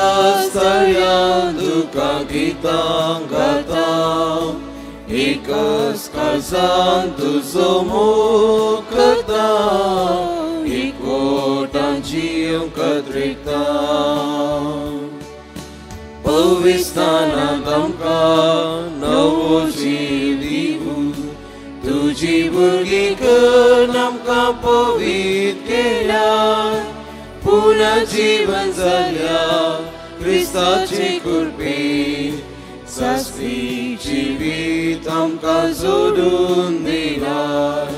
एकाच तळ्यान तुका गितां गाता, एकाच काळजान तुजो मोग करता, एकवटान जिवंक कत्रिता. पविस्तानांत आमकां नवो जीव दिवूं, तुजी भुरगीं करून आमकां पवित्र केल्या, पुनर्जीवन जाल्या क्रिस्ताचे कृपेन, सासपी जिवीत आमकां जोडून दिलां.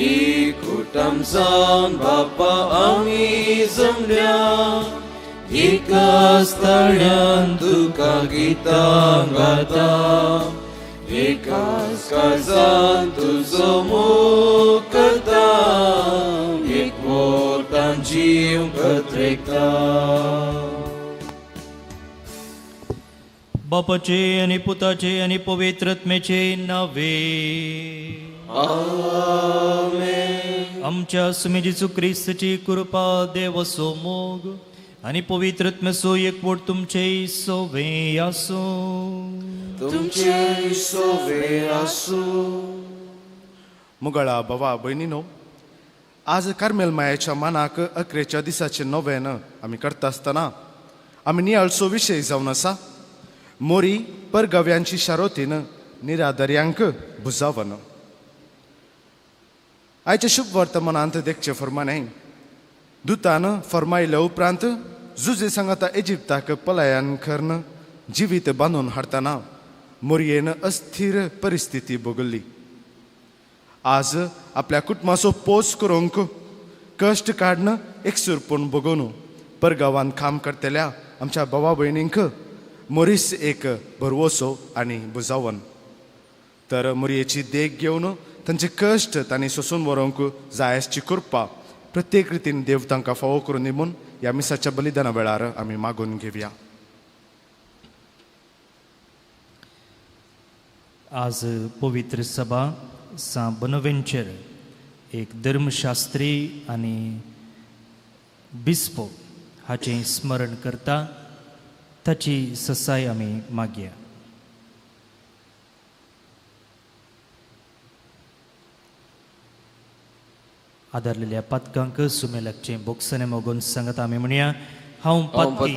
एकवटान जावन बापा आमी जमल्या, एकाच तळ्यान तुका गितां गाता, एकाच काळजान तुजो मोग करता, एकवटान जिवंक कत्रिता. बापाचे आनी पुताचे आनी पवित्र आत्म्याचे नावे. आमेन. आमच्या सुमी जेजू क्रिस्ताची कृपा, देवाचो मोग आनी पवित्र आत्म्याचो एकवट तुमचे सोवे आसूं. तुमचे सोवे आसूं. मुगळा भावा भयणीनो, आज कार्मेल मायाच्या मानाक अकरेच्या दिसाचे नोवेन आमी करता आसतना आमी नियाळचो विशय जावन आसा मोरी परगव्यांची शारोतीन निरादर्यांक भुजावन. आयच्या शुभ वर्तमानांत देखचे फरमाने दुतान फरमायल्या उपरांत जुजे सांगाता इजिप्ताक पलायन करून जिवीत बांदून हाडटना मोरयेन अस्थिर परिस्थिती भोगल्ली. आज आपल्या कुटुंबाचो पोस करूंक कश्ट काडन एकसूरपण भोगोवन परगांवांत काम करतल्या आमच्या भावा भयणींक मोरीस एक भरवसो आनी बुजावन. तर मोरयेची देख घेवन तांचे कश्ट तांणी सोसून व्हरूंक जाय आसची कृपा प्रत्येक रितीन देव तांकां फावो करून दी म्हूण ह्या मिसाच्या बलिदाना वेळार आमी मागून घेवया. आज पवित्र सभा सां बोनावेंचर एक धर्मशास्त्री आनी बिस्पो हाचें स्मरण करता, ताची ससाय आमी मागया. आदारलेल्या पातकांक सुमे लागचें बोगसणे मोगून सांगत आमी म्हणया, हांव पातकी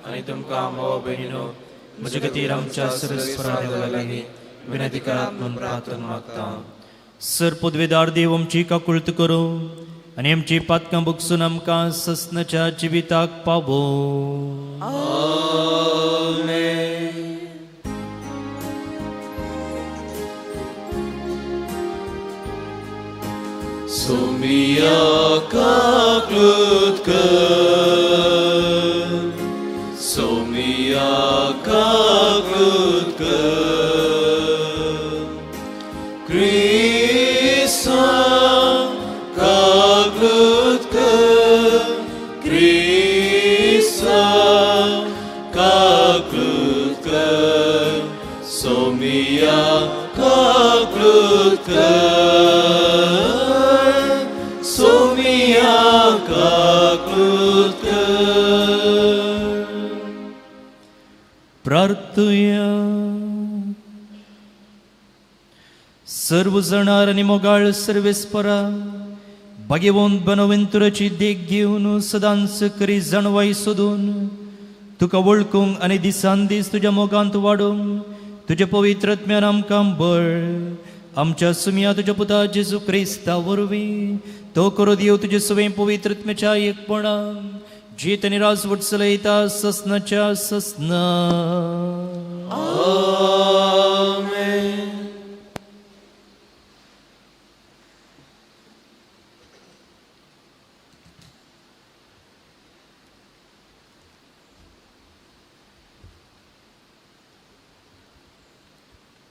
आनी तुमकां भाव भयणीनो म्हजे खातीर आमच्या सर्वेस्परा देवा लागीं विनंती करात म्हूण प्रार्थना मागता. सर पदवेदार देव आमची काकुळट करूं आनी आमची पातकां भोगसून आमकां ससनाच्या जिविताक पावो. सोमिया काकुळट कर, सोमिया काकुळट कर, क्रिस्ता काकुळट कर, क्रिस्ता काकुळट कर, सोमिया काकुळट कर, सोमिया काकुळट कर. प्रार्थुया. सर्व जाणार आनी मोगाळ सर्वेस्परा भाग्यवंत बोनावेंतुराची देख घेवन सदांच करी जाणवाय सोदून तुका वळखूंक आनी दिसान दीस तुज्या मोगांत वाडूंक तुज्या पवित्र आत्म्यान आमकां बळ आमच्या सुमया तुज्या पुता जेजू क्रिस्ता वरवीं तो करो देव तुजे सवें पवित्र आत्म्याच्या एकपणान जीत आनी राजवट चलयता ससनाच्या ससना. आमेन.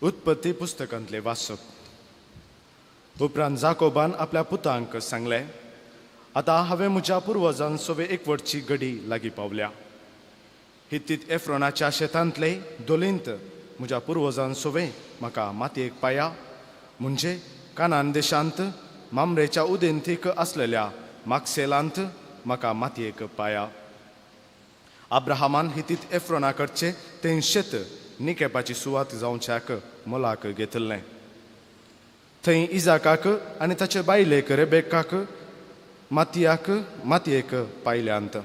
उत्पत्ती पुस्तकांतले वाचप. उपरांत जाकोबान आपल्या पुतांक सांगलें, आतां हांवें म्हज्या पुर्वजान सवे एकवटची गडी लागीं पावल्या. हित्तीत एफ्रोनाच्या शेतांतले दोलींत म्हज्या पुर्वजान सवे म्हाका मातयेक पाया, म्हणजे कानान देशांत मामरेच्या उदेंतीक आसलेल्या माक्सेलांत म्हाका मातयेक पाया. अब्राहमान हितीत एफ्रोना कडचे तें शेत निकेपाची सुवात जावच्याक मोलाक घेतिल्लें. थंय इजाकाक आनी ताचे बायलेक रेबेकाक मातयाक मातयेक पायल्यांत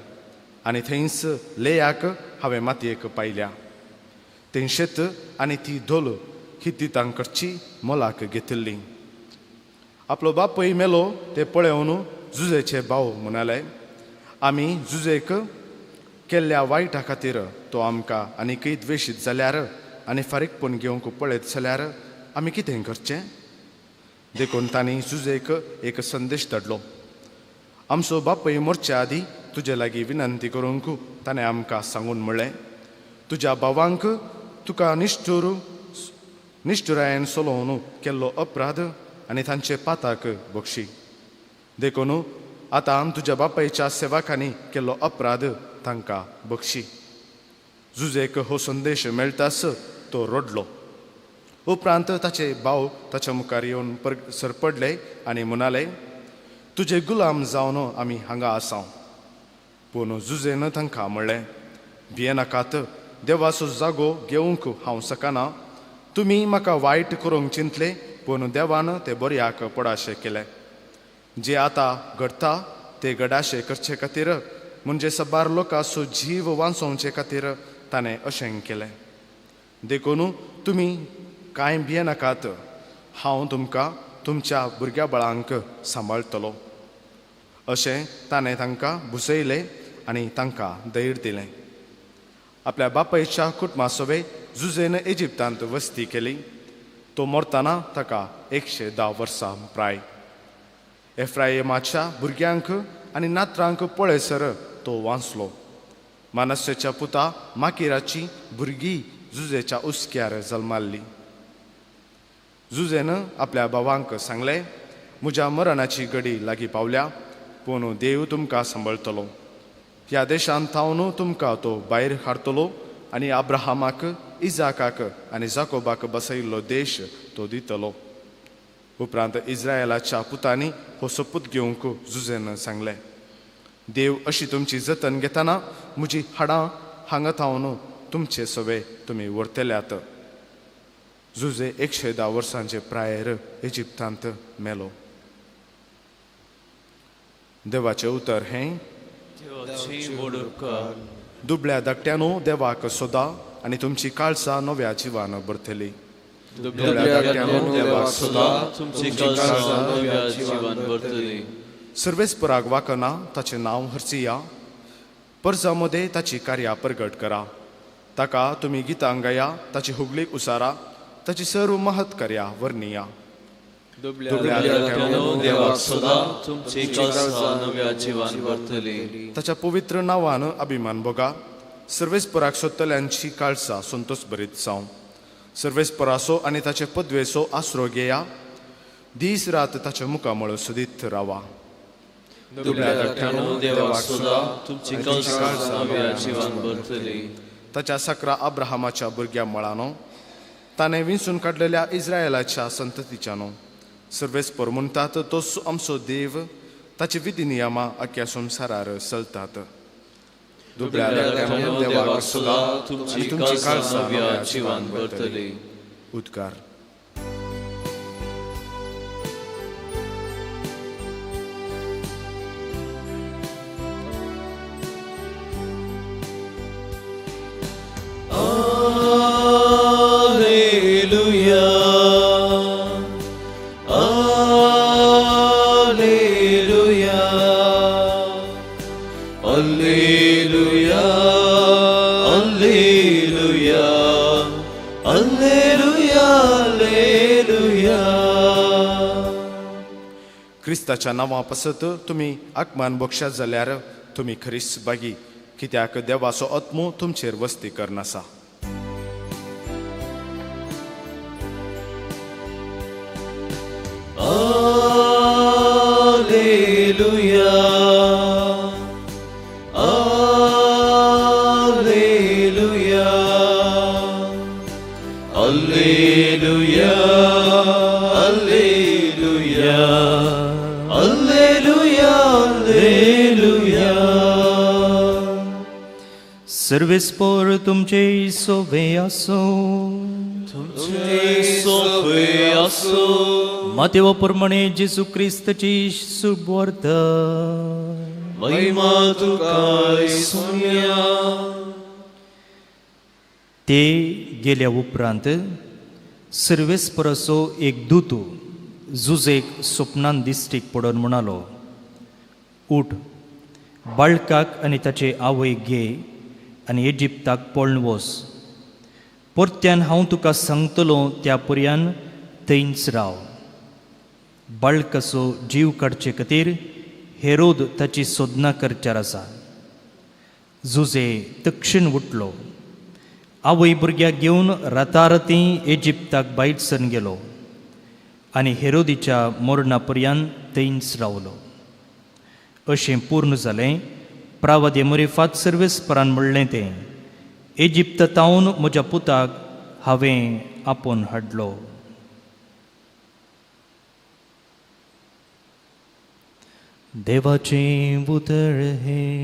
आनी थंयच लेयाक हांवें मातयेक पायल्या. तें शेत आनी ती धोल हितीतां कडची मोलाक घेतिल्ली. आपलो बापूय मेलो ते पळोवन जुजेचे भाव म्हणाले, आमी जुजेक केल्ल्या वायटा खातीर तो आमकां आनीकय द्वेशीत जाल्यार आनी फारीकपण घेवंक पळयत जाल्यार आमी कितें करचें? देखून तांणी जुजेक एक संदेश धाडलो, आमचो बापूय मरच्या आदीं तुजे लागीं विनंती करूंक ताणें आमकां सांगून म्हणलें, तुज्या भावांक तुका निश्ठुरायेन सोलोवन केल्लो अपराध आनी तांचे पाताक बक्षी. देखून आतां तुज्या बापायच्या सेवकांनी केल्लो अपराध तांकां बक्षी. जुजेक हो संदेश मेळटाच तो रडलो. उपरांत ताचे भाव ताच्या मुखार येवन सरपडले आनी म्हणाले, तुजे गुलाम जावन आमी हांगा आसाव. पूण जुजेन तांकां म्हणलें, भियेनाकात, देवाचो जागो घेवंक हांव शकना. तुमी म्हाका वायट करूंक चिंतले, पूण देवान ते बऱ्याक पडाशें केलें. जे आतां घडटा ते घडाशें करचे खातीर, म्हणजे सबार लोकांचो जीव वांचोवचे खातीर ताणें अशें केलें. देखून तुमी कांय भियेनाकात, हांव तुमकां तुमच्या भुरग्या बाळांक सांबाळटलो. अशें ताणें तांकां भुसयलें आनी तांकां धैर्य दिलें. आपल्या बापायच्या कुटुंबा सवे जुजेन इजिप्तांत वस्ती केली. तो मरतना ताका 110 वर्सां प्राय. एफ्रायमाच्या भुरग्यांक आनी नात्रांक पळयसर तो वांचलो. मानस्याच्या पुता माकिराची भुरगीं जुजेच्या उस्क्यार जल्माल्ली. जुजेन आपल्या भावांक सांगलें, म्हज्या मरणाची गडी लागीं पावल्या, पूण देव तुमकां सांबाळटलो. ह्या देशांत थावन तुमकां तो भायर हाडटलो आनी अब्राहमाक, इजाकाक आनी जाकोबाक बसयल्लो देश तो दितलो. उपरांत इस्रायलाच्या पुतांनी हो सोपूत घेवंक जुजेन सांगलें, देव अशी तुमची जतन घेतना म्हजी हाडां हांगा थावन तुमचे सवे तुमी व्हरतल्यात. जुजे 110 वर्सांचे प्रायेर इजिप्तांत मेलो. देवाचें उतर हें. दुबळ्या धाकट्यानो देवाक सोदा आनी तुमची काळसां नव्या जिवान भरतली. दुबळ्या धाकट्यानो देवाक सोदा, तुमची काळसां नव्या जिवान भरतली. सर्वेस्पराक वाकना ताचें नांव हरसिया, परजा मदें ताची कार्यां प्रगट करा. ताका तुमी गितां गाया, ताची हुगलीक उसारा, ताची सर्व महत् कार्यां वर्णिया. दुबळ्या धाकट्यानो देवाक सोदा, तुमची काळसां नव्या जिवान भरतली. ताच्या पवित्र नांवान अभिमान भोगा. सर्वेस्पराक सोदतल्यांची काळसां संतोष भरीत जावं. सर्वेस्पराचो आनी ताचे पदवेचो आसरो घेया. दीस रात ताच्या मुखामळ सोदीत रावा. दुबळ्या धाकट्यानो देवाक सोदा, तुमची काळसां नव्या जिवान भरतली. ताच्या सकरा अब्राहमाच्या भुरग्या मळानो, ताणें विंचून काडलेल्या इस्रायलाच्या संततीच्यानो. सर्वेस्पर म्हणटात, तो आमचो देव, ताची विधी नियमां अख्ख्या संवसारार चलतात. दुबळ्या धाकट्यानो देवाक सोदा, तुमची काळसां नव्या जिवान भरतली. उद्गार. Alleluia, Alleluia, Alleluia, Alleluia, Alleluia, Alleluia. क्रिस्ताच्या नांवा पासत तुमी आकमान बक्षात जाल्यार तुमी खरीच बागी, कित्याक देवाचो आत्मो तुमचेर वस्ती करनासा. Alleluia. Alleluia, alleluia. सर्वेस्पोर तुमचे सोवे आसो. तुमचे सोवे आसो. मातेवा प्रमाणे जेजू क्रिस्तची सुबवार्ता. महिमा तुका सोम्या. ते गेल्या उपरांत सर्वेस्पराचो एक दूत जुजेक स्वप्नान दिश्टीक पडून म्हणालो, उठ, बाळकाक आनी ताचे आवयक घे आनी इजिप्ताक पळून वच. परत्यान हांव तुका सांगतलो त्या पर्यान थंयच राव. बाळकाचो जीव काडचे खातीर हेरोद ताची सोदना करच्यार आसा. जुजे तक्षीण उठलो, आवय भुरग्याक घेवन राताराती इजिप्ताक भायर सरून गेलो आनी हेरोदीच्या मरणा पर्यान थंयच रावलो. अशें पूर्ण जालें प्रावादे मुरीफात सर्वेस्परान म्हणलें तें, इजिप्तावन म्हज्या पुताक हांवें आपोवन हाडलो. देवाचें उतर हें.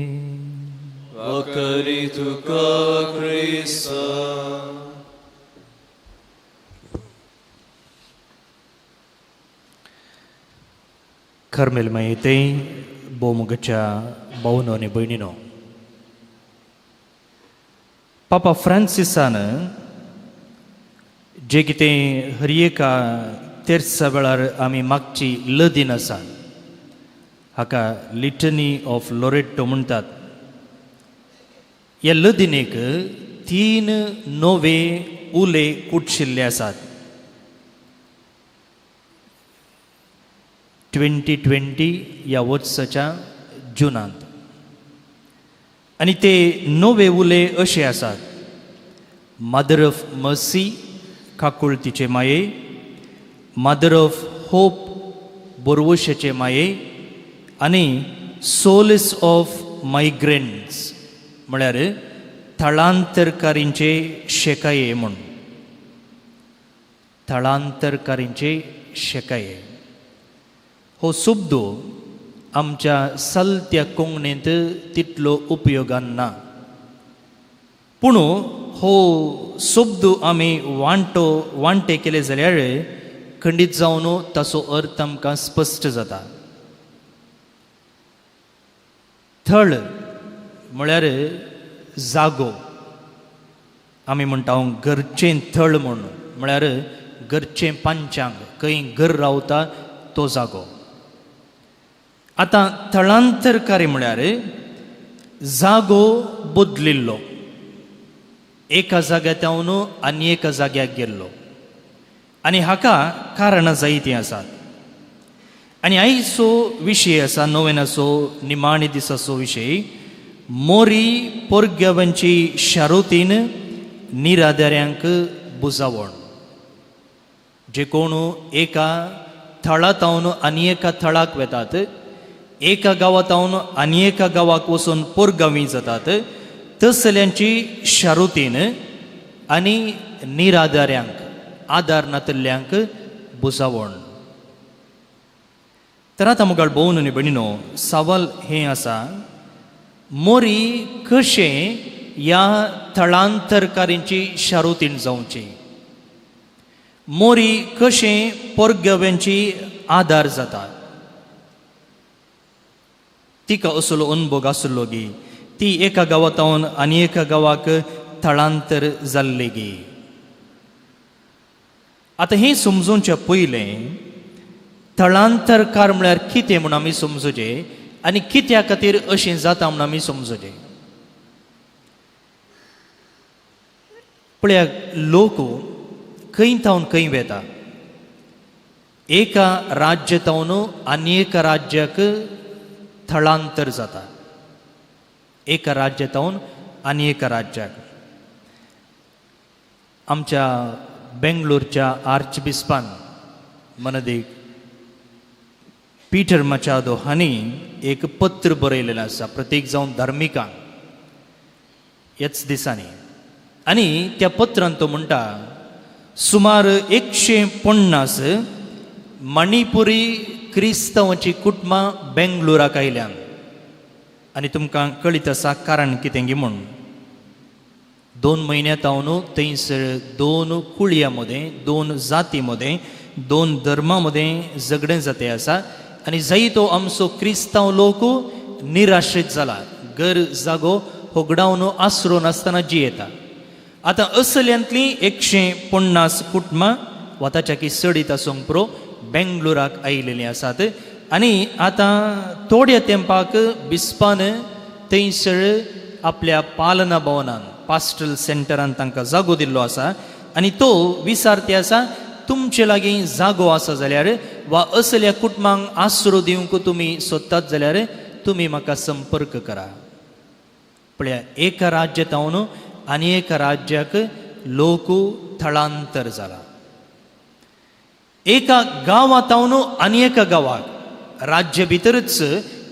वखरी तुका क्रिस्ता. कर्मेल मायेते बोमुगाच्या भावनो आनी भयणीनो, पापा फ्रांसिसान जे कितें हर एका तेर्सा वेळार आमी मागची लदीन आसा, हाका लिटनी ऑफ लोरेट्टो म्हणटात. ह्या लदिनेक 3 नवे उले कुटशिल्ले आसात. 2020 ह्या वर्साच्या जुनांत. आनी ते नवे उले अशे आसात: मदर ऑफ मर्सी, काकुळतीचे माये; मदर ऑफ होप, बोरवशाचे माये; आनी सोलिस ऑफ मायग्रंट्स म्हळ्यार थळांतरकारींचे शेकाये म्हूण. थळांतरकारींचे शेकाये हो शब्द आमच्या सलत्या कोंकणींत तितलो उपयोगान ना, पूण हो शब्द आमी वांटे केले जाल्यार खंडीत जावन ताचो अर्थ आमकां स्पश्ट जाता. थळ म्हळ्यार जागो, आमी म्हणटा घरचें थळ म्हूण, म्हळ्यार घरचें पंचांग, खंय घर रावता तो जागो. आतां थळांतरकारी म्हळ्यार जागो बदलिल्लो, एका जाग्यार आनी एका जाग्याक गेल्लो, आनी हाका कारणां जायतीं आसात. आनी आयचो विशय आसा नोवेनाचो निमाणे दिसाचो विशय, मोरी पोरग्यावांची शारोतीन निराधाऱ्यांक बुजावण. जे कोण एका थळांत आनी एका थळाक वेतात, एका गांवांत आनी एका गांवाक वचून पोरगांवी जातात, तसल्यांची शारुतीन आनी निराधाऱ्यांक, आदार नातल्ल्यांक बुजावण. तर आतां मुखार भोवन आनी भयणीनो, सवाल हें आसा, मोरी कशें ह्या थळांतरकारींची शारुतीन जावची, मोरी कशें पोरग्यांची आदार जाता? तिका असलो अनभोग आसलो गी, ती एका गांवांत आनी एका गांवाक थळांतर जाल्ली गी. आतां हें समजूनचें पयलें थळांतरकार म्हळ्यार कितें म्हूण आमी समजुचें आनी कित्या खातीर अशें जाता म्हूण आमी समजुचें. पळया, लोक खंय थावन खंय वेता, एका राज्य थावन आनी एका राज्याक थळांतर जाता, एका राज्य थावन आनी एका राज्याक. आमच्या बेंगलोरच्या आर्चबिस्पान मनदीक पीटर मचादो हांणी एक पत्र बरयलेलें आसा प्रत्येक जावन धार्मिकांक ह्याच दिसांनी, आनी त्या पत्रांत तो म्हणटा, सुमार 150 मणिपुरी क्रिस्तांवाची कुटुंबां बेंगलोराक आयल्यान आनी तुमकां कळीत आसा कारण कितें गी म्हूण. 2 म्हयन्या तावन थंयसर 2 कुळयां मदें, 2 जाती मदें, 2 धर्मां मदें झगडें जाते आसा आनी जायतो आमचो क्रिस्तांव लोक निराश्रीत जाला, घर जागो होगडावन आसरो नासतना जियेता. आतां असल्यांतलीं 150 कुटुंबां वा ताच्या चडीत आसूंक पुरो बेंगलोराक आयिल्लीं आसात आनी आतां थोड्या तेंपाक बिस्पान थंयसर आपल्या पालना भवनान पास्टल सेंटरान तांकां जागो दिल्लो आसा आनी तो विचारते आसा तुमचे लागीं जागो आसा जाल्यार वा असल्या कुटुंबांक आसरो दिवंक तुमी सोदतात जाल्यार तुमी म्हाका संपर्क करा. पळया, एका राज्यातावन आनी एका राज्याक लोक थळांतर जाला. एका गांवातावन आनी एका गांवाक, राज्य भितरच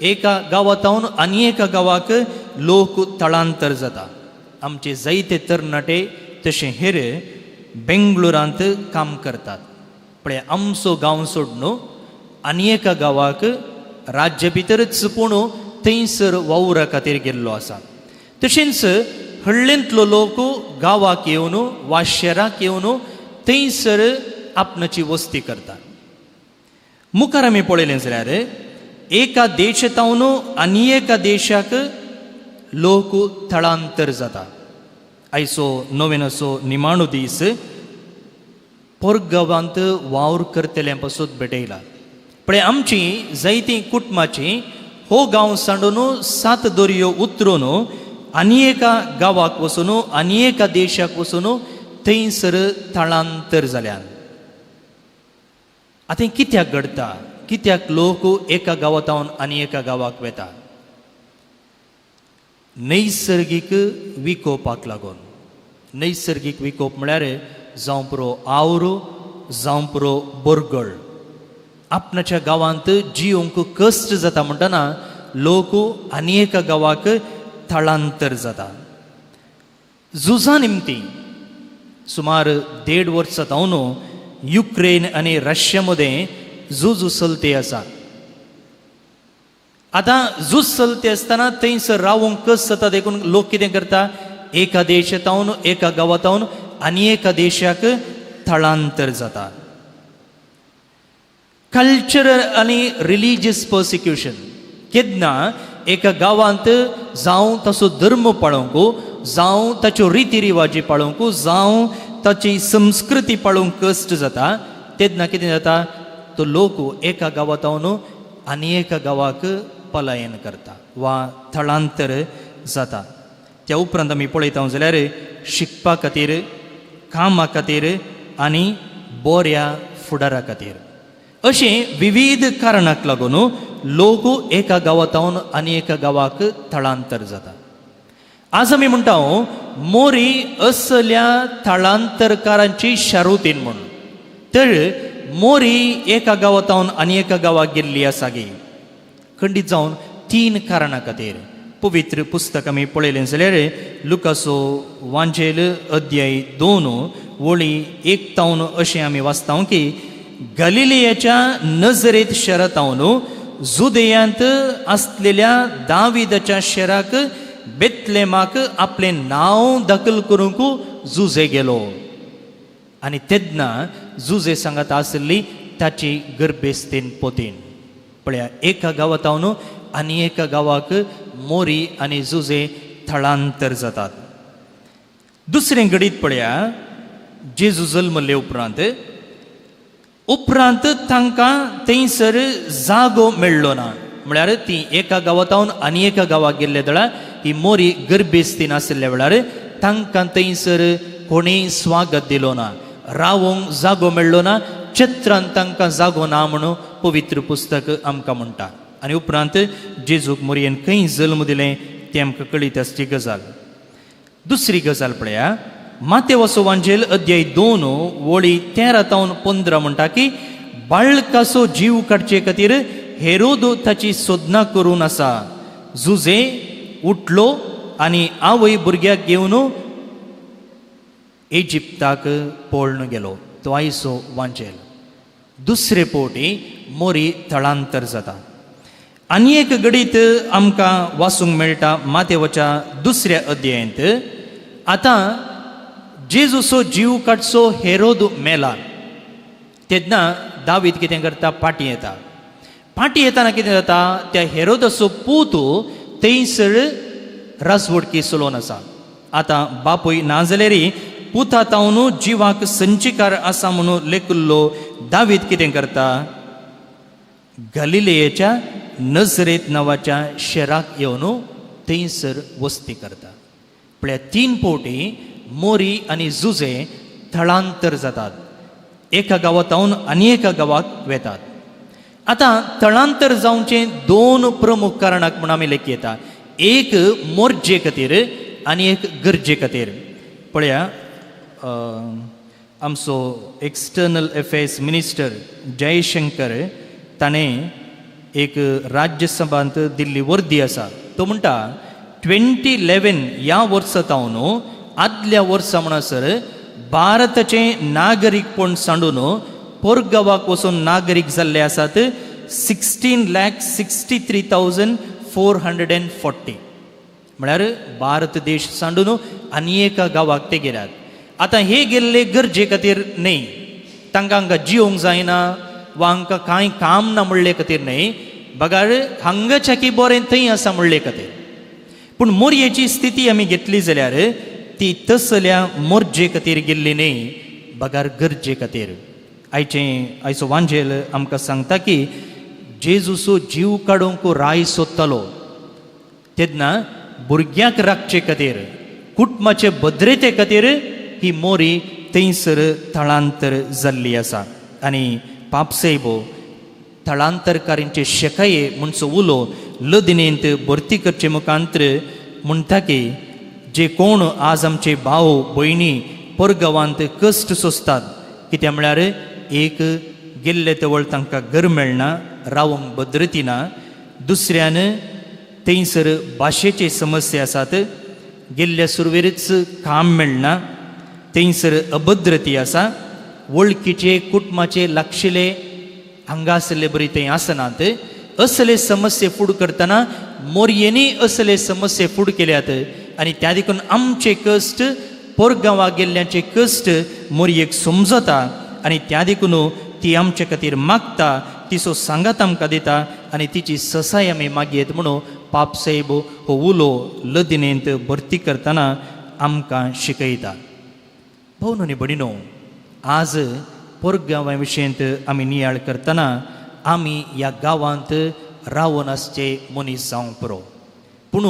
एका गांवातावन आनी एका गांवाक लोक थळांतर जाता. आमचे जायते तरणाटे तशें हेर बेंगलोरांत काम करतात. पळय, आमचो गांव सोडून आनी एका गांवाक राज्य भितरच पूण थंयसर वावरा खातीर गेल्लो आसा. तशेंच हळ्ळेंतलो लोक गांवाक येवन वा शहराक येवन थंयसर आपणाची वस्ती करतात. मुखार आमी पळयलें जाल्यार एका देशांतावन आनी एका देशाक लोक थळांतर जाता. आयचो नवेनाचो निमाणो दीस पोरगांवांत वावर करतल्यां पासून भेटयला. पळय, आमची जायतीं कुटुंबाची हो गांव सांडून 7 दर्यो उतरून आनी एका गांवाक वचून आनी एका देशाक वचून थंयसर थळांतर जाल्यान. आतां कित्याक घडटा? कित्याक लोक एका गांवांतावन आनी एका गांवाक वेता? नैसर्गीक विकोपाक लागून. नैसर्गीक विकोप म्हळ्यार जावं पुरो आवरो, जावं पुरो बोरगळ. आपणाच्या गांवांत जिवंक कश्ट जाता म्हणटना लोक आनी एका गांवाक थळांतर जाता. झुजा निमती सुमार 1.5 वर्सां जावन युक्रेन आनी रशिया मदें झूज चलते आसा. आतां झूज चलते आसतना थंयसर रावंक कश्ट जाता देखून लोक कितें करता? एका देशांतावन एका गांवांतावन आनी एका देशाक थळांतर जाता. कल्चरल आनी रिलीजियस पर्सिक्युशन. केन्ना एका गांवांत जावं ताचो धर्म पाळोवंक, जावं ताच्यो रिती रिवाजी पाळोवंक, जावं ताची संस्कृती पाळोवंक कश्ट जाता तेन्ना कितें जाता? तो लोक एका गांवांतावन आनी एका गांवाक पलायन करता वा थळांतर जाता. त्या उपरांत आमी पळयता जाल्यार शिकपा खातीर, कामा खातीर आनी बऱ्या फुडारा खातीर अशें विविध कारणाक लागून लोक एका गांवांतावन आनी एका गांवाक थळांतर जाता. आज आमी म्हणटा मोरी असल्या थळांतरकारांची शारुतीन म्हूण. तर मोरी एका गांवांतावन आनी एका गांवाक गेल्ली आसा गी खंडीत जावन 3 कारणां खातीर. पवित्र पुस्तक आमी पळयलें जाल्यार लुकासो वांजेल अध्याय 2 वळी 1 तावन अशें आमी वाचता की गलिलियाच्या नजरेत शहरांतावन जुदेयांत आसलेल्या दाविदाच्या शहराक बेतलेमाक आपलें नांव दाखल करूंक जुजे गेलो आनी तेन्ना जुजे सांगात आसली ताची गर्भेस्तीन पोतीन. पळया, एका गांवांतावन आनी एका गांवाक मोरी आनी जुजे थळांतर जातात. दुसरें घडीत पळया, जेजू जल्मले उपरांत उपरांत तांकां थंयसर जागो मेळ्ळो ना. म्हळ्यार ती एका गांवांतावन आनी एका गांवाक गेल्ले वेळार ही मोरी गर्भेस्तीन आशिल्ल्या वेळार तांकां थंयसर कोणीय स्वागत दिलो ना, रावोंक जागो मेळ्ळो ना, चित्रान तांकां जागो ना म्हणून पवित्र पुस्तक आमकां म्हणटा. आनी उपरांत जेजूक मोरयेन खंय जल्म दिलें तें आमकां कळीत आसची गजाल. दुसरी गजाल पळया, मातेवसो वांजेल अध्याय 2 वळी 13 तावन 15 म्हणटा की बाळकाचो जीव काडचे खातीर हेरोद ताची सोदना करून आसा. जुजे उठलो आनी आवय भुरग्याक घेवन इजिप्ताक पळून गेलो. तो आयचो वांजेल. दुसरे पावटी मोरी थळांतर जाता. आनी एक घडीत आमकां वाचूंक मेळटा मातेवच्या दुसऱ्या अध्यायांत. आतां जेजूचो जीव काडचो हेरोद मेला तेन्ना दावीद कितें करता, पाटी येता. पाटी येताना कितें जाता, त्या हेरोदाचो पूत थंयसर राजवटकी चलोवन आसा. आतां बापूय ना जाल्यार पुता तावन जिवाक संचिकार आसा म्हणून लेखिल्लो दावीद कितें करता, गलिलेच्या नजरेत नांवाच्या शेराक येवन थंयसर वस्ती करता. पळया 3 पावटी मोरी आनी जुजे थळांतर जातात, एका गांवांत आनी एका गांवाक वेतात. आतां थळांतर जावचें 2 प्रमुख कारणाक म्हूण आमी लेखी येता, एक मोर्जे खातीर आनी एक गरजे खातीर. पळया आमचो एक्सटर्नल अफेर्स मिनिस्टर जयशंकर ताणें एक राज्यसभांत दिल्ली वर्दी आसा. तो म्हणटा 2011 ह्या वर्सा तावन आदल्या वर्सा म्हणसर भारताचें नागरीकपण सांडून पोरगांवाक वचून नागरीक जाल्ले आसात 16,63,440. म्हळ्यार भारत देश सांडून आनी एका गांवाक ते गेल्यात. आतां हे गेल्ले गरजे खातीर न्हय, तांकां हांगा जियोंक जायना वा हांकां कांय काम ना म्हणले खातीर न्हय, बगार हांगाच्या की बरें थंय आसा म्हणले खातीर. पूण मोरयेची स्थिती आमी घेतली जाल्यार ती तसल्या मोर्जे खातीर गेल्ली न्हय, बगार गरजे खातीर. आयचें आयचो वांजेल आमकां सांगता की जेजूचो जीव काडूंक राय सोदतालो तेन्ना भुरग्यांक राखचे खातीर, कुटुंबाचे भद्रते खातीर ही मोरी थंयसर थळांतर जाल्ली आसा. आनी पापसेबो थळांतरकारांचे शेकाये म्हणचो उलो लदिनेंत भरती करचे मुखांतर म्हणटा की जे कोण आज आमचे भाव भयणी परगांवांत कश्ट सोंसतात, कित्याक म्हळ्यार एक गेल्ले तवळ तांकां घर मेळना, रावंक भद्रती ना, दुसऱ्यान थंयसर भाशेचे समस्या आसात, गेल्ल्या सुरवेरच काम मेळना, थंयसर अभद्रती आसा, वळखीचे कुटुंबाचे लागशिले हांगा आसले बरी थंय आसनात. असले समस्ये फूड करतना मोरयेंनी असले समस्ये फूड केल्यात आनी त्या देखून आमचे कश्ट पोरगांवाक गेल्ल्याचे कश्ट मोरयेक समजता आनी त्या देखून ती आमचे खातीर मागता, तिचो सांगात आमकां दिता आनी तिची ससाय आमी मागयत म्हणून पापसाहेब हो उलो लदिनेंत भरती करतना आमकां शिकयता. भोव न्हय भयणीनो, आज पोरगांवा विशयंत आमी नियाळ करतना आमी ह्या गांवांत रावन आसचे मनीस जावंक पुरो, पूण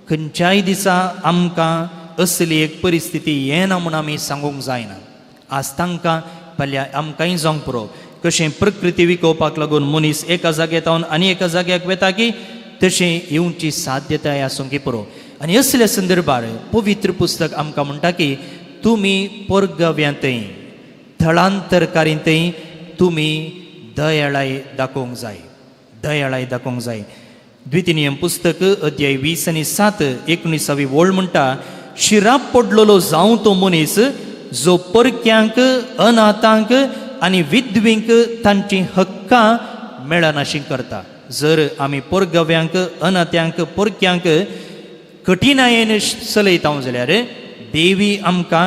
खंयच्याय दिसा आमकां असली एक परिस्थिती येना म्हूण आमी सांगूंक जायना. आज तांकां फाल्यां आमकांय जावंक पुरो. कशें प्रकृती विकोवपाक लागून मनीस एका जाग्यार आनी एका जाग्याक वेता की तशें येवची साध्यताय आसूंक पुरो. आनी असल्या संदर्भार पवित्र पुस्तक आमकां म्हणटा की तुमी पोरगाव्यांतय थळांतरकारींतय तुमी दयाळाय दाखोवंक जाय, दयाळाय दाखोवंक जाय. द्वितीय पुस्तक अध्याय 20 आनी 7 19वी ओळ म्हणटा, शिराप पडलेलो जावं तो मनीस जो परक्यांक अनाथांक आनी विधवींक तांची हक्कां मेळनाशी करता. जर आमी पोरगव्यांक अनाथ्यांक परक्यांक कठिणायेन चलयता जाल्यार देवी आमकां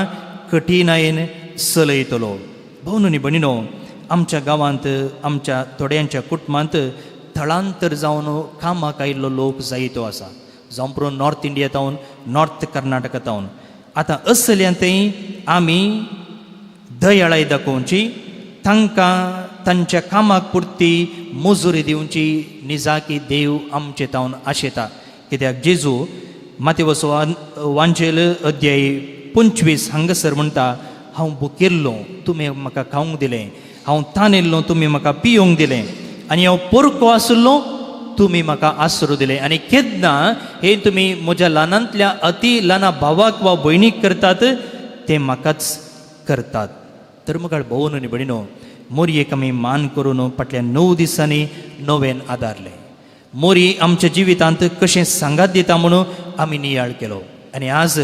कठिणायेन चलयतलो. भोव न्हय भयणीनो, आमच्या गांवांत आमच्या थोड्यांच्या कुटुंबांत थळांतर जावन कामाक आयिल्लो लोक जायतो आसा, जावं पुरो नॉर्थ इंडिया तावन, नॉर्थ कर्नाटका तावन. आतां असल्यांतय आमी दयाळाय दाखोवची, तांकां तांच्या कामाक पुरती मजुरी दिवची निजाकी देव आमचे तावन आशेता. कित्याक जेजू मातेवसो वांजेल अध्याय 25 हांगासर म्हणटा, हांव भुकेल्लो तुमी म्हाका खावंक दिलें, हांव तानेल्लो तुमी म्हाका पियोंक दिलें, आनी हांव पोरको आशिल्लो तुमी म्हाका आसरो दिलें. आनी केन्ना हे तुमी म्हज्या ल्हानांतल्या अती ल्हाना भावाक वा भयणीक करतात ते म्हाकाच करतात. तर म्हाका भोव न्हय भयणीनो, मोरयेक आमी मान करून फाटल्या 9 दिसांनी नव्यान आदारलें. मोरी आमच्या जिवितांत कशें सांगात दिता म्हणून आमी नियाळ केलो आनी आज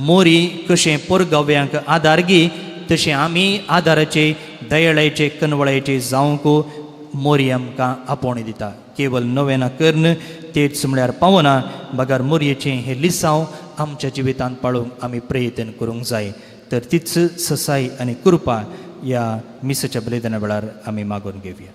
मोरी कशें पोरगाव्यांक आदार गी तशें आमी आदाराचे दयाळायचे कनवळायचे जावंक मोरी आमकां आपोवणें दिता. केवल नवेना करून तेच म्हळ्यार पावना, बगर मोरयेचें हें लिसांव आमच्या जिवितांत पाळूंक आमी प्रयत्न करूंक जाय. तर तीच ससाय आनी कृपा ह्या मिसाच्या बलिदाना वेळार आमी मागून घेवया.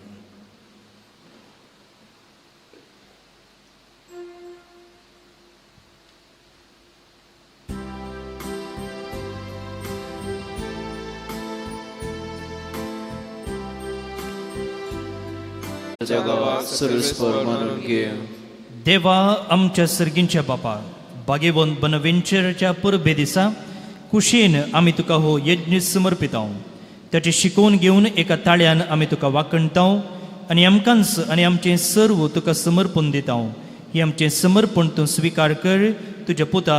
देवा आमच्या सर्गींच्या बापा, भाग्यवंत बनवेंचरच्या परबे दिसा कुशीन आमी तुका हो यज्ञ समर्पिताव. ताचें शिकोवन घेवन एका ताळ्यान आमी तुका वाखणताव आनी आमकांच आनी आमचें सर्व तुका समर्पण दिताव. ही आमचें समर्पण तूं स्विकार कर तुज्या पुता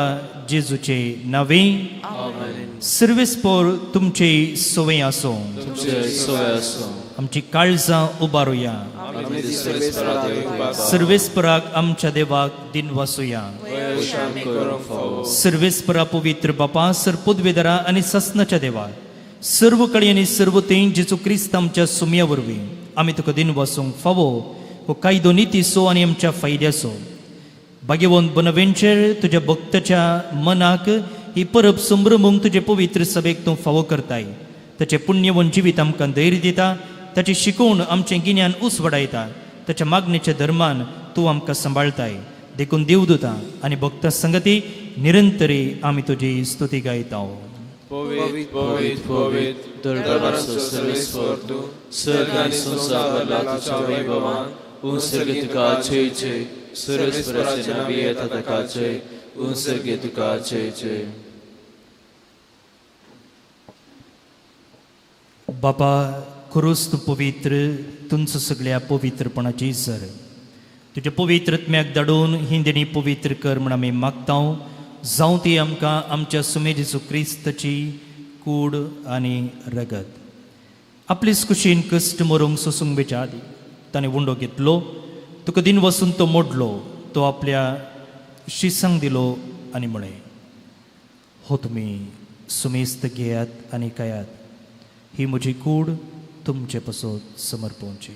जेजूचे नांवे. सर्वेस्पोर तुमचे सवय आसूं. आमची काळजां उबारुया. सर्वेस्पराक आमच्या देवाक दिन वासुया. सर्वेस्परा पवित्र बापा, सर पदवेदारा आनी सासनाच्या देवा, सर्व कडेन आनी सर्व थंय जेजू क्रिस्त आमच्या सुमया वरवीं आमी तुका दिन वासूंक फावो हो कायदो नितीचो आनी आमच्या फायद्याचो. भाग्यवंत बनवेंचेर तुज्या भक्ताच्या मनाक ही परब संभ्रमूंक तुजे पवित्र सभेक तूं फावो करताय. ताचें पुण्यवंत जिवीत आमकां धैर्य दिता, ताची शिकवण आमचें गिन्यान उसवडायता, ताच्या मागणेच्या धर्मान तूं आमकां सांबाळताय. देखून देवदूता आनी भक्ता संगती निरंतरी आमी तुजी स्तुती गायता. पवित्र पवित्र पवित्र दरबाराचो सर्वेस्पर तूं, सर्ग आनी संवसार भरला तुज्या वैभवान. उंसर्गे तुका जय जय, सर्वेस्पराचे नांवी येता ताका जय, उंसर्गे तुका जय जय. बापा, क्रूस तूं पवित्र, तुमचो सगळ्या पवित्रपणाची सर तुज्या पवित्रत्म्याक धाडून ही देणी पवित्र कर म्हण आमी मागता. जावं ती आमकां आमच्या सुमे जेजू क्रिस्ताची कूड आनी रगत. आपलेच कुशीन कश्ट मरूंक सोसूंक बेच्या आदी ताणें उंडो घेतलो, तुका दिन वसून तो मोडलो, तो आपल्या शिसांक दिलो आनी म्हळें, हो तुमी सुमेस्त घेयात आनी खायात, ही म्हजी कूड तुमचे पासत समर्पणची.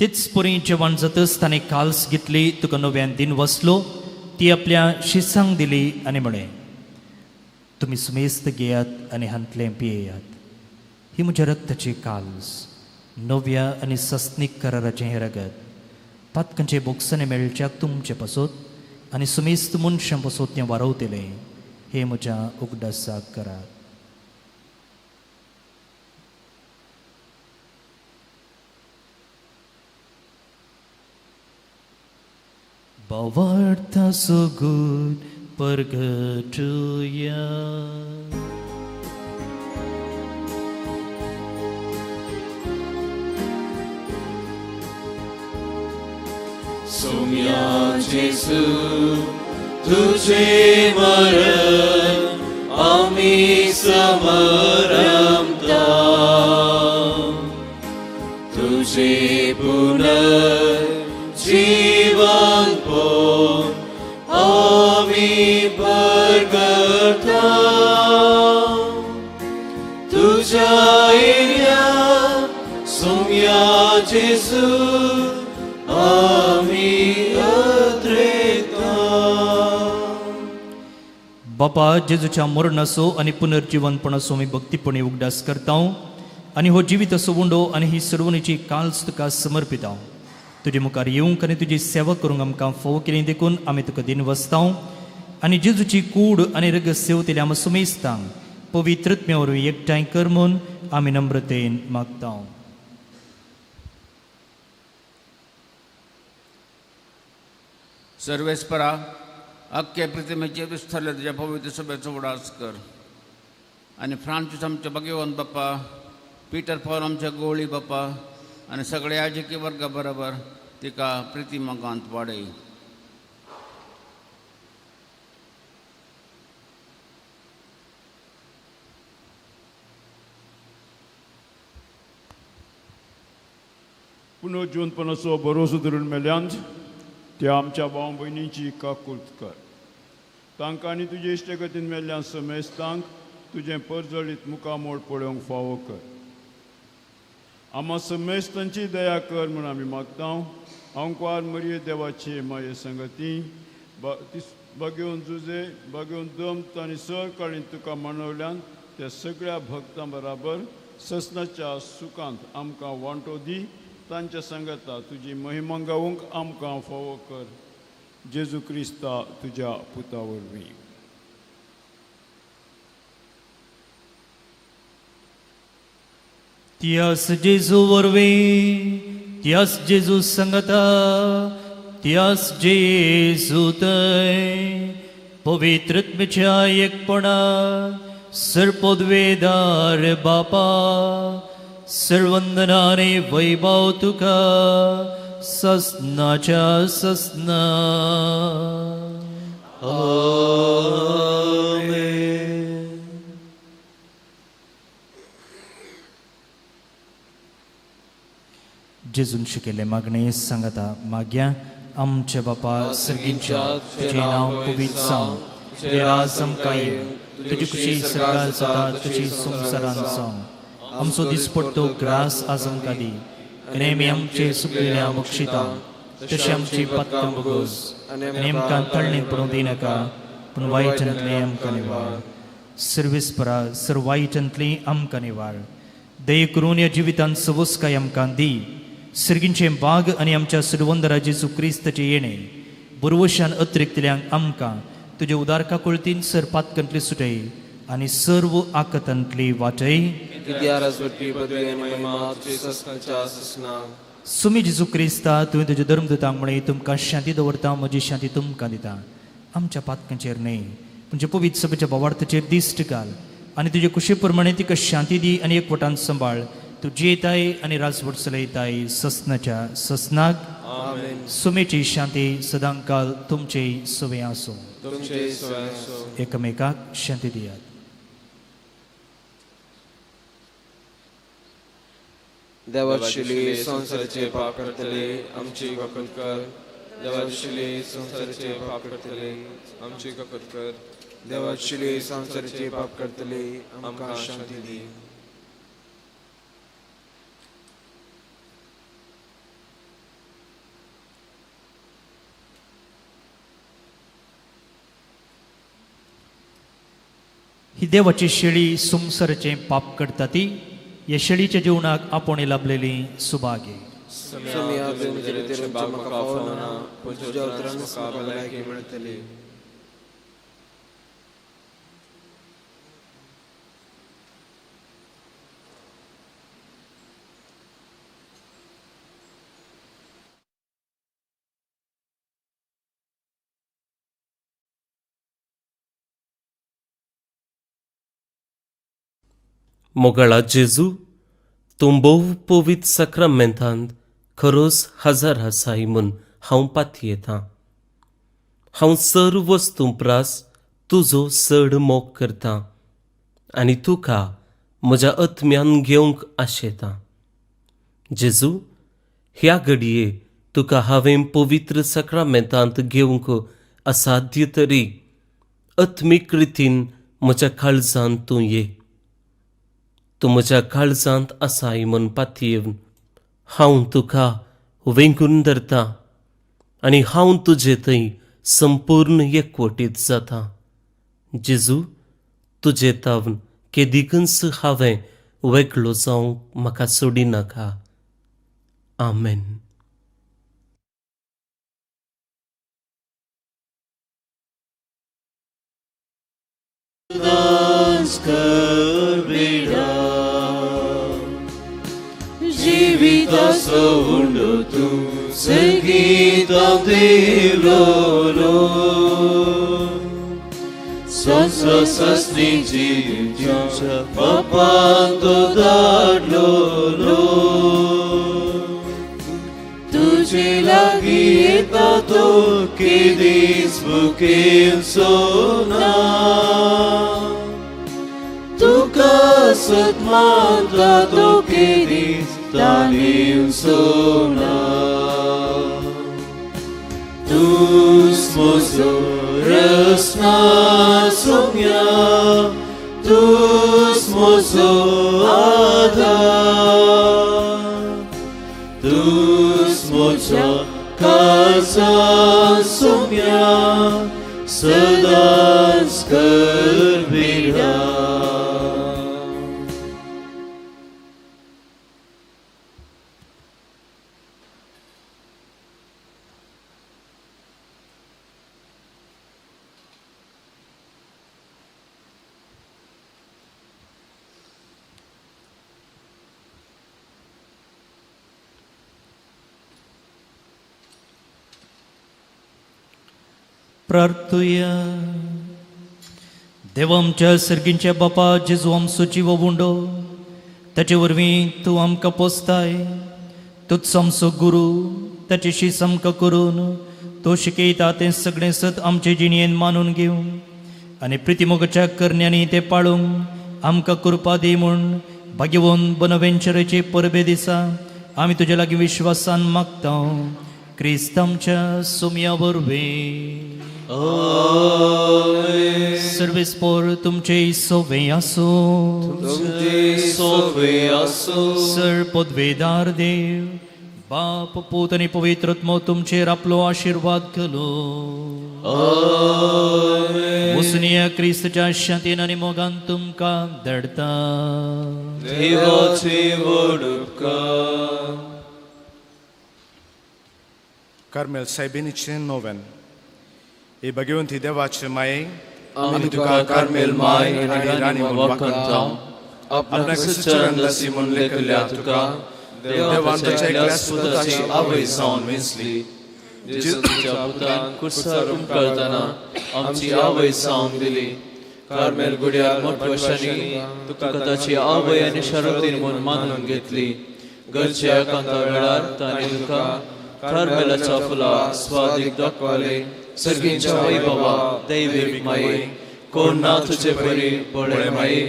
तेच परी जेवण जातच ताणें काल्स घेतली, तुका नव्यान दिन वसलो, ती आपल्या शिसांक दिली आनी म्हळें, तुमी सुमेस्त घेयात आनी हांतलें पियेयात, ही म्हज्या रक्ताची काल्स, नव्या आनी सस्नीक कराराचें हें रगत, पातकांचे बोगसणे मेळच्याक तुमचे पासत आनी सुमेस्त मनशां पासत तें वारवतलें, हें म्हज्या उगडासाक करात. भावार्था सगून परगटुया. सोम्या जेजू तुझे मरण आमी समरमता, तुझे पुनर्जीवन पोन आमी परगटा, तुझ्या येण्या सोम्या जेजू आमी अद्रेता. बापा, जेजूच्या मरणाचो आनी पुनर्जीवनपणाचो आमी भक्तीपणी उगडास करता आनी हो जिविताचो उंडो आनी ही सर्वणीची काल्स तुका समर्पिता. तुजे मुखार येवंक आनी तुजी सेवा करूंक आमकां फावो केली देखून आमी तुका दिन वसता आनी जेजूची कूड आनी रगत सेवतल्या आमी सुमेस्तांक पवित्रत्म्या वरवीं एकठांय कर म्हूण आमी नम्रतेन मागता. सर्वेस्परा, अख्खे प्रतिमेचेर विस्तारले तुज्या पवित्र सभेचो उडास कर आनी फ्रांसीस आमचे भगवंत बाप्पा, पीटर पॉल आमचे गोळी बाप्पा आनी सगळ्या याजकी वर्गा बरोबर तिका प्रिती मोगांत वाडय. पुनर्जीवनपणाचो भरोसो धरून मेल्यांत त्या आमच्या भाव भयणींची काकूर्त कर. तांकां आनी तुजे इश्टगतीन मेल्ल्या समेस्तांक तुजें परजळीत मुखामोड पळोवंक फावो कर. आमा समेस्तांची दया कर म्हूण आमी मागता. आंकवार मरिये देवाचे माये संगती बगेवन जुजे बगेवन दमत आनी सरकाळीन तुका मानवल्यान त्या सगळ्या भक्तां बराबर ससनाच्या सुखांत आमकां वांटो दी. तांच्या सांगाता तुजी महिमा गावंक आमकां फावो कर. जेजू क्रिस्ता तुज्या पुता वरवीं. त्यास जेजू वरवीं, त्यास जेजू संगता, त्यास जेजू थंय पवित्रत्मेच्या एकपणा सर्पोद्वेदार बापा सर्वंदनाने वैभव तुका ससनाच्या ससना. आमेन. जेजून शिकयल्ले मागणे सांगता माग्या. आमचे बापा सर्गींच्या, तुजें नांव पवित्र जावं, तुजें राज आमकां येवं, तुजी खुशी सर्गार जाता तशी संवसारांत जावं. आमचो दिसपडटो ग्रास आज आमकां दी, आनी आमी आमचे सुकलेल्या बक्षिता तशें आमची पातकां भोगोस, आनी आमकां तळणींत पडूंक दिनाका, पूण वायटांतलें आमकां निवाळ. सर्वेस्परा सर वायटांतली आमकां निवाळ. दये करून ह्या जिवितांत सवस्काय आमकां दी. सर्गींचें बाग आनी आमच्या सुरवंदरा जेजू क्रिस्ताचें येणें बरवशान अतिरिक्तल्यांक आमकां तुज्या उदार काकुळतीन सर पातकांतली सुटय आनी सर्व आकतांतली वाटय. सुमी जेजू क्रिस्ता, तुवें तुज्या धर्मदूतांक म्हळें, तुमकां शांती दवरता, म्हजी शांती तुमकां दिता. आमच्या पातकांचेर न्हय, पूण पवित्र सभेच्या भावार्थाचेर दिश्ट घाल आनी तुजे कुशी प्रमाणे तिका शांती दी आनी एकवटान सांबाळ. तूं जियेताय आनी राजवट चलयताय ससनाच्या ससनाक. सुमेची शांती सदांकाल तुमचे सवे आसूं. एकमेकाक शांती दियात. देवाची संवसाराचे पाप करतले आमची ककत कर. देवाची संवसाराचे पाप करतले आमची ककत कर. देवाची संवसाराचे पाप करतले आमकां शांती दी. ही देवाची शेळी संवसाराचें पाप करता ती ह्या शेळीच्या जेवणाक आपोवणें लाभलेली सुभागे. मोगाळा जेजू, तूं भोव पवित्र साक्रामेंतांत खरोच हजार आसाय म्हूण हांव पातयेतां. हांव सर्व वस्तूं प्रास तुजो चड मोग करतां आनी तुका म्हज्या आत्म्यान घेवंक आशेतां. जेजू, ह्या घडये तुका हांवें पवित्र साक्रामेंतांत घेवंक असाध्य तरी आत्मीक रितीन म्हज्या काळजांत तूं ये. तूं म्हज्या काळजांत आसाय म्हूण पातयेवन हांव तुका वेंगून धरतां आनी हांव तुजे थंय संपूर्ण एकवटीत जाता. जेजू, तुजे तावन केदिकूच हांवें वेगळो जावंक म्हाका सोडिनाका. आमेन. जीवितासो संगीता दिलोलो संससस्नी जीवच्या पापांतो धाडलोलो तुझे लागी येता तो केदीस बुकेंचो ना तुका सत मानता तो केदीस तानिवचो ना. तूंच म्हजो रसना सोम्या, तूंच म्हजो आधार, तूंच म्हज्या काळजा सोम्या, सदांच कर विरार. प्रार्थुया. देव आमच्या सर्गींच्या बापा, जेजू आमचो जिवो उंडो, ताचे वरवीं तूं आमकां पोसताय. तूंच आमचो गुरू, ताचेशी सामको करून तो शिकयता तें सगळें सत आमचे जिणेन मानून घेवन आनी प्रितीमोगाच्या करण्यांनी तें पाळूंक आमकां कृपा दी म्हूण भाग्यवंत बनवेंचराचे परबे दिसा आमी तुज्या लागीं विश्वासान मागता, क्रिस्त आमच्या सोम्या वरवीं. सर्वेस्पोर तुमचे सोवे आसूं, सोवे आसूं. सर पदवेदार देव बाप पूत आनी पवित्र आत्मो तुमचेर आपलो आशिर्वाद घालूं. वसुनिया क्रिस्तच्या शांतीन आनी मोगान तुमकां धाडटा. देवाचे व्हड उपकार. कार्मेल सायबिणीचें नोवेन. हे भगवंती देवाचे माये, आमी तुका कार्मेल माय आनी राणी म्हूण वाखाणता. आपणाक सच्चरण दासी म्हूण लेखिल्ल्या तुका देवान तुज्या एकल्या पुताची आवय जावन वेंचली. जेजू तुज्या पुतान कुर्सार उमकळतना आमची आवय जावन दिली. कार्मेल गुड्यार मोटवशांनी तुका ताची आवय आनी शरतीन म्हूण मानून घेतली. गरजे एकांता वेळार तांणी तुका कार्मेलाच्या फुलां स्वादीक दाखवले. सर्गींच्या वैभवा दैवीक माये, कोण ना तुजे परी बळे माये,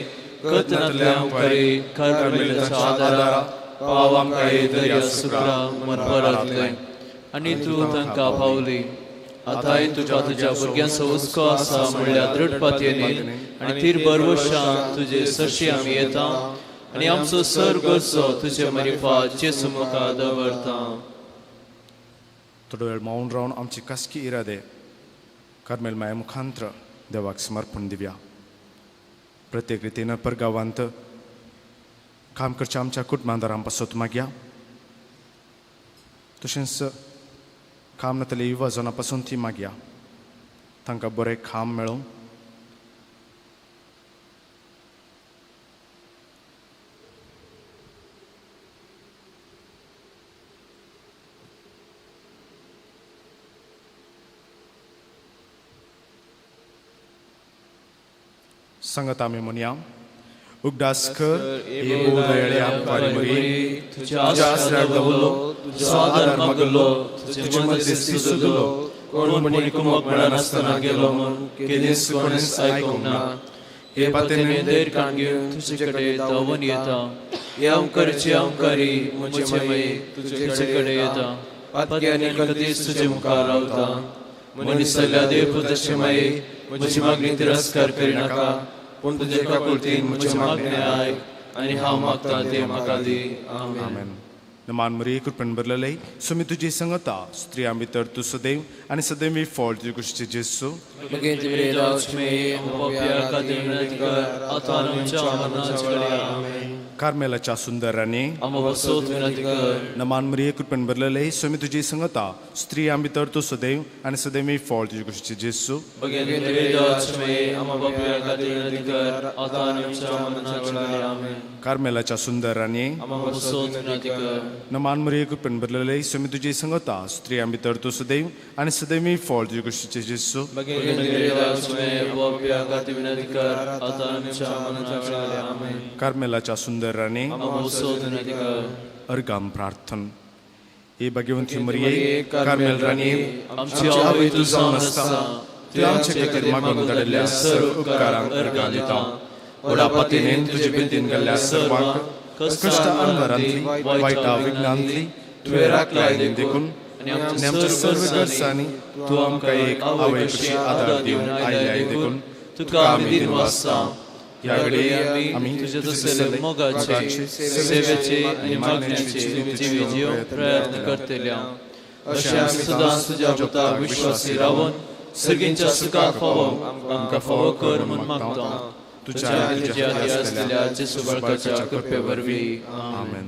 कथनांतल्या उपकारी कार्मेलाच्या आदारा पाव आमकां दर्या सुक्रा मनभरांतलें. आनी तूं तांकां पावली. आतांय तुज्या तुज्या भुरग्यांचो हुस्को आसा म्हणल्यार दृढ पातयेनी आनी तीर भरवशान तुजे सरशी आमी येता आनी आमचो सर गरजो तुजे मरिफात जेजू मुखार दवरता. थोडो वेळ मौन रावन आमची खासगी इरादे कार्मेल माये मुखांत्र देवाक समर्पण दिवया. प्रत्येक रितीन परगांवांत काम करच्या आमच्या कुटुंबादारां पासत मागया, तशेंच काम नातले युवा जनां पासून ती मागया, तांकां बरें काम मेळूं. सांगत आमी म्हणया, उगडास कर तुज्या आसऱ्यार दवरलो, तुजो आदार मागलो, तुजे मध्यस्थी सोदलो, कोण म्हणी कुमक मेळनासतना गेलो म्हूण केदींच कोणेंच आयकूंक ना. हे पातेने धैर्य काण घेवन तुजे कडेन धांवून येता. हे अंकरचे अंकरी म्हजे माये तुजे कडेन येता. पातकी आनी कदीच तुजे मुखार रावता. मनीसल्या देवपुताचे माये म्हजी मागणी तिरस्कार करिनाका, पूण तुजे काकुळतीन म्हजें मागणें आयक आनी हांव मागता तें म्हाका दी. आमेन. नमान मरिये, कृपेन भरलेले, सुमी तुजी संगता, स्त्रियां भितर तूं सदैव आनी सदैवी फळ तुजे कुशीचे जेजू. कार्मेलाच्या सुंदर राणी, नमान मरिये, कृपेन भरलेले, सुमी तुजी संगता, स्त्रियां भितर तूं सदैव आनी सदैवी फळ तुजे कुशीचे जेजू. कार्मेलाच्या सुंदर राणी, नमान मरिये, कृपेन भरलेले, सुमी तुजी संगता, स्त्रियां भितर तूं सदैव आनी सदैवी फळ तुजे कुशीचे जेजू. कार्मेलाच्या सुंदर राणी, अर्गाम प्रार्थन. हे भगवंती मरिये, कार्मेल राणी, आमची आवय तूं जावन आसता, तुवें आमचे खातीर मागून धाडिल्ल्या सर्व उपकारांक अर्गां दिता. व्हडा पातयेन तुजे बेंतीन गेल्ल्या सर्वांक कश्ट अणभरांतली वायटा विघ्नांतली तुवें राखलाय देखून आनी आमच्या सर्व गरजांनी तूं आमकां एक आवय कशी आदार दिवन आयल्याय देखून तुका आमी दिनवासता. ह्या घडये आमी तुज्या तसले मोगाचे, सेवेचे आनी मागण्याचे जिवी जिवंक प्रयत्न करतले. अशें आमी सदांच तुज्या पुताक विश्वासी रावन सर्गींच्या सुखाक फावो आमकां फावो कर म्हूण मागता. तुज्या आनी तुज्या आदी आसलेल्या जेजू बाळकाच्या कृपे वरवीं. आमेन.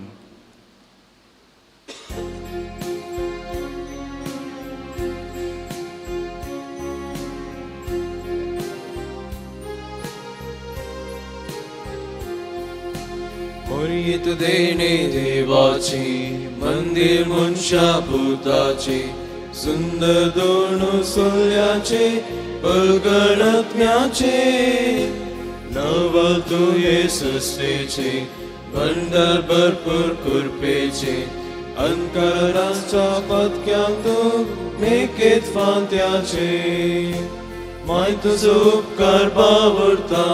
मोरयेत देणे देवाची मंदिर मनशा पुताची सुंदर दोणू सोल्याचे पलगणत्म्याचे नव तुये सृष्टीचे भंडार भरपूर कृपेचे अंकरांच्या पदक्यांत मेकेत फांत्याचे. माय तुजो उपकार बावडता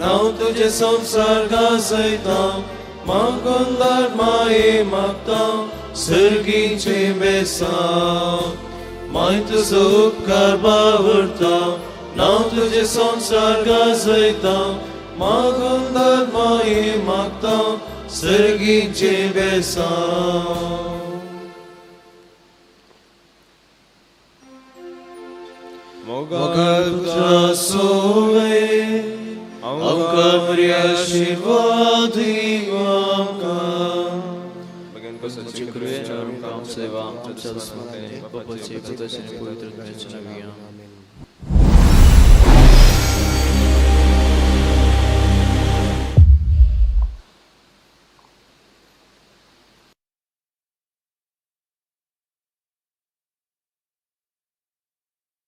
नांव तुजें संवसार गाजयता मागून धाड माये मागता सर्गीचें बेसांव. माय तुजो उपकार बावडता नांव तुजें संवसार गाजयता मागून धाड माये मागता सर्गीचें बेसांव. मोगाळ पुत्रा सोवे आमकां बरी आशिर्वाद दिवं आमकां. तुमचे कृपेन आमकां सेवा आमच्या दुस्मानांनी बापाचे पुताचे आनी पवित्र आत्म्याच्या नांवान.